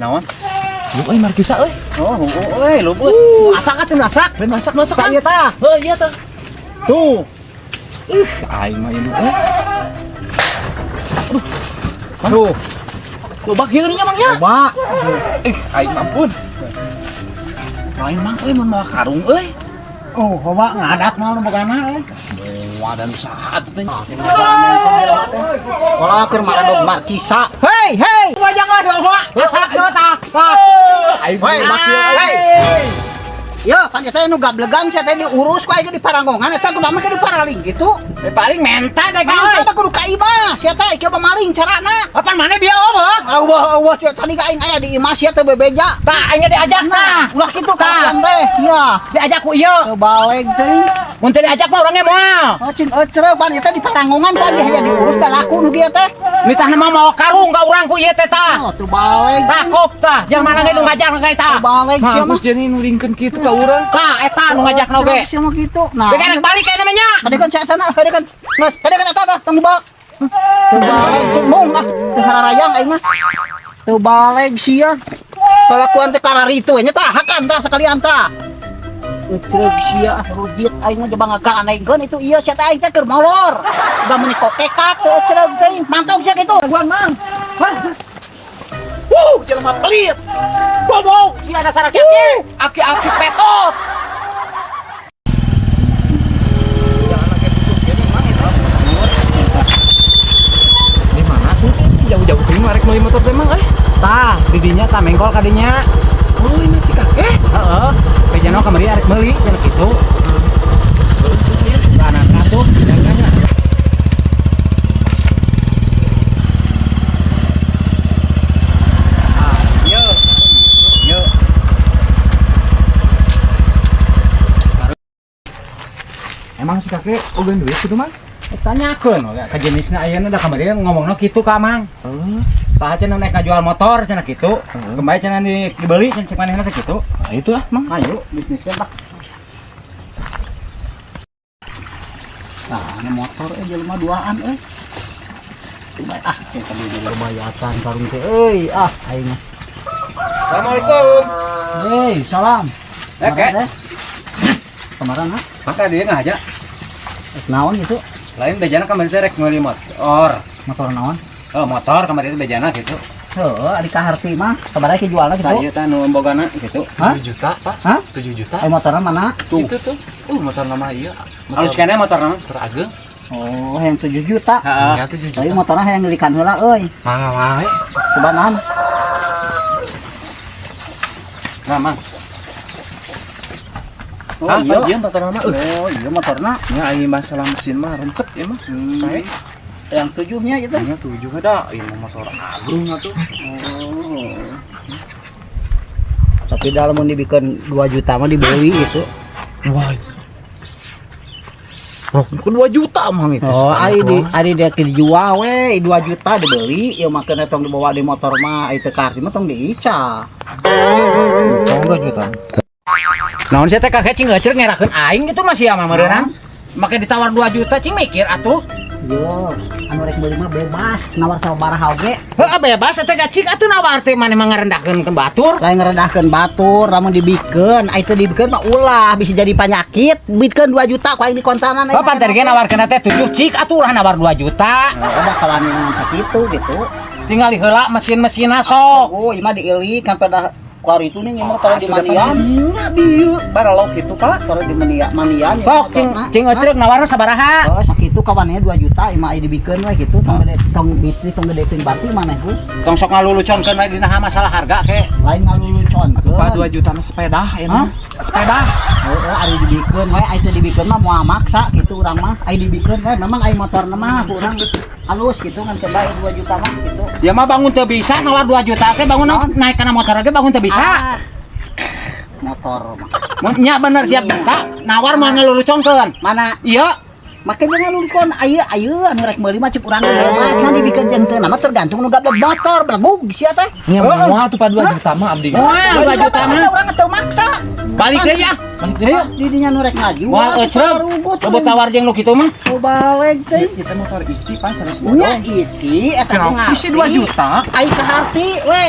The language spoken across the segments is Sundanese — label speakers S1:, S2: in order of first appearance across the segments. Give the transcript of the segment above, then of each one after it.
S1: Naon?
S2: Lu euy Markisa euy.
S1: Oh, euy, luput. Asak atuh asak.
S2: Lain masak-masak
S1: Tah
S2: kan?
S1: ieu tah.
S2: Heuh, iya tah.
S1: Tuh.
S2: Ih, aing mah ieu euy.
S1: Tuh.
S2: Loba kieu nya Mang nya.
S1: Coba.
S2: Eh, aing mah ampun. Lain Mang euy mun mawa karung euy.
S1: Oh, coba ngadak mah nu bogana euy.
S2: Moal dan usaha atuh teh.
S3: Pola keur maradog Markisa. Hei, hei.
S1: Wajang lah loba. Asak tuh tah. Tah.
S2: Aing
S3: Hei,
S2: mah kieu
S3: hei. Yo, pan eta nu gablegan sia teh diurus ku aing di Paranggongan eta kumaha mah di Paraling gitu.
S1: Eh, paling menta da
S3: Mantap
S1: gawe.
S3: kudu ka imah sia teh kieu maling carana.
S1: Apaan mana bieu eueuh?
S3: Eueuh eueuh sia tadi ka aing aya di imah sia teh bebeja.
S1: Tah, aing diajak tah.
S3: Ulah kitu kalakuan teh. Iya.
S1: Diajak ku ieu.
S3: Teu baleg teh.
S1: Mun teu diajak mah urangnya moal.
S3: Oh, cing ecreu pan eta di Paranggongan pan aya diurus da laku nu kieu teh.
S1: Nitahna mah mawa karung ka urang ku ieu teh tah.
S3: Oh, teu baleg.
S1: Tah kop tah, jelema mana ge nu ngajak ka eta.
S3: Teu baleg sia mah.
S2: Bagus jadi nulingkeun kitu ka urang.
S1: Tah, eta nu ngajak oge.
S3: Sia mah kitu. Nah.
S1: Bek rek balik kayak namanya.
S3: Tadi kan saya sana, tadi kan, mas, tadi kan eta tah, tong dibawa. Teu baleg, cek mung ah, teu hararayang aing mah. Teu baleg sia. Kalakuan teh kararitu nya tah, hakan tah sekalian tah. Ecreug sia, rujit aing mah coba ngagaanaikeun itu ieu sia teh aing teh keur molor. Udah meuni kokekak teu ecreug teh. Mantog sia kitu.
S2: Gua Mang. Hah? Wuh, jelema pelit.
S1: Goblok, sia dasar aki-aki.
S2: Aki-aki petot. Di mana tuh? Jauh-jauh teuing mah rek meuli motor teh Mang euy.
S1: Tah, didinya tah mengkol ka dinya.
S2: Oh, ini si kakek.
S1: Heeh. Pejana kamari arek meuli cenah kitu. Kanan atuh. Ah, ieu. Ieu.
S2: Emang si kakek ogeun duit kitu Mang?
S1: Tanyakeun we ka jenisna ayeuna da kamari ngomongna kitu ka Mang.
S2: Heeh.
S1: Saha cenah naik ngajual motor cenah kitu. Kembali cenah dibeli cenah cek manehna teh kitu.
S2: Nah, itu ah, Mang.
S1: Ayo bisnisnya Pak.
S3: Nah, ini motor eh jelema duaan euy. Coba ah, kayak tadi dulu bayatan karung teh euy, ah aing mah.
S2: Assalamualaikum.
S3: Hei, salam.
S1: Eh, Kek.
S3: Kemarin, Kemarin ha?
S1: Maka dia ngaja.
S3: Naon gitu?
S1: Lain bejana kamari teh rek meuli motor.
S3: Motor naon?
S1: Oh, motor kamari teh bejana gitu.
S3: Heeh, ari kaharti mah sabaraha ki jualna
S1: Tah
S3: gitu.
S1: ieu tah nu bogana gitu.
S3: Hah?
S2: 7 juta, Pak.
S3: Hah?
S2: 7 juta.
S3: Eh motorna mana?
S1: Tuh.
S2: Itu tuh. Motor nama iya.
S1: Halus keneh motor nama.
S2: Motor ageng.
S3: Oh, yang 7 juta.
S1: Heeh.
S2: Iya, 7 juta.
S3: Tapi motorna hayang ngelikan heula euy.
S2: Mangga wae.
S3: Coba naon?
S1: Nah, Mang.
S3: Oh,
S2: Ah,
S3: iya.
S2: iya motor nama euy.
S3: Oh, iya motorna
S2: Nya aing masalah mesin mah rencep ya mah. Saya
S3: yang tujuhnya gitu.
S2: nya 7 ada, ieu mah motor agung atuh.
S3: Oh. Tapi dalam mun dibikin 2 juta mah dibeli gitu.
S2: Wah. Rok ke 2 juta mang itu.
S3: Oh, ari di ari dia dijual we 2 juta dibeli, ieu mah keun tong dibawa di motor mah ai teu kaharti mah tong diica.
S1: Tong 2 juta. Naon sia teh kakek cing ngeuceuk ngerakeun aing gitu masih ya mah meureunang. Make ditawar 2 juta cing mikir atuh.
S3: Yo, anu rek meuli mah bebas, nawar sabaraha oge.
S1: Heeh bebas teh gacik atuh nawar teh maneh mah ngarendahkeun ke batur.
S3: Lain ngerendahkeun batur, lamun dibikeun, ai teu dibikeun mah ulah bisa jadi penyakit. Bikeun 2 juta ku aing dikontanan.
S1: Bapak pantar ge nawarkeun teh 7 cik atuh ulah nawar 2 juta.
S3: Nah, udah kawani dengan sakitu gitu.
S1: Tinggal heula mesin-mesinna sok.
S3: Oh, ieu mah diilik kan pada kuari itu nih mah taruh di manian.
S2: Nya dieu baralok kitu, Pak.
S3: Taruh di mania, manian.
S1: Sok cing cing ngeuceuk nawarna sabaraha?
S3: Oh, sakitu kawannya 2 juta ieu mah ai dibikeun we gitu. Tong gede tong bisnis tong gede teuing bati maneh Gus.
S1: Tong sok ngaluluconkeun we dina masalah harga ke.
S3: Lain ngaluluconkeun.
S2: Atuh Pak 2 juta mah sepeda ieu mah. Sepeda.
S3: Heeh, ari dibikeun we, ai teu dibikeun mah moal maksa gitu urang mah. Ai dibikeun we memang ai motorna mah ku urang halus gitu ngan coba 2 juta mah gitu.
S1: Ya mah bangun teu bisa nawar 2 juta teh bangun naik kana motor ge bangun teu bisa.
S3: Ah, motor mah.
S1: Mun nya bener siap bisa nawar mah ngaluluconkeun.
S3: Mana
S1: Iya,
S3: Make jangan lulus aya aya anu rek meuli mah cek urang bebas ngan dibikeun jeung teu nama tergantung nu gablek motor belegug sia teh.
S2: Nya moal tuh, Pak, 2 juta mah abdi.
S1: Wah, 2 juta mah.
S3: Urang teu maksa.
S1: Balik deui ya.
S2: Balik deui.
S3: Ayo, di dinya nu rek ngajual.
S1: Moal ecreg. Coba tawar jeung nu kitu mah.
S3: Oh, balik teh.
S2: Kita motor isi, Pak, sanes
S3: Nya
S2: bodong.
S3: Isi eta teh
S2: Kenapa isi 2 juta?
S3: Ai kaharti we.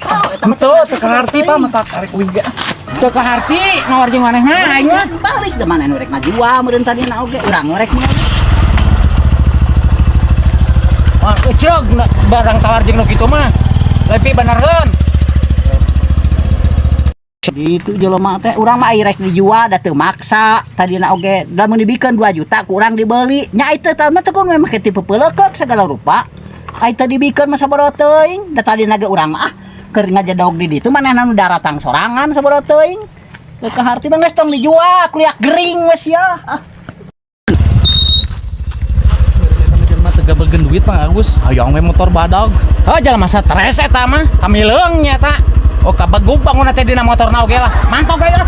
S3: Oh, eta mah
S2: Henteu, teu kaharti, Pak, mata tarik uing ge.
S1: Teu kaharti nawar jeung maneh mah aing mah.
S3: Balik teh mana nu rek ngajual meureun tadi na oge urang nu rek meuli.
S1: Wah, ecreg barang tawar jeung nu kitu mah. Lebih benerkeun.
S3: Gitu jelema teh, urang mah ai rek dijual da teu maksa tadina oge, lamun dibikeun 2 juta ku urang dibeli nya. Itu teh mah teu kudu make tipe peuleukek segala rupa. Ai teu dibikeun mah sabaraha teuing, da tadina ge urang mah ah keur ngajedog di ditu, manehna nu daratang sorangan sabaraha teuing. Teu kaharti mah geus tong dijual, kuliah gering we sia ah.
S2: Eta jelema teu gabelkeun duit, Pak Agus. Hayang we motor badag.
S1: Heuh, jelema stres eta mah, kamileung nya eta. Oh, kabegug bangun teh dina motorna oge lah. Mantap ge lah.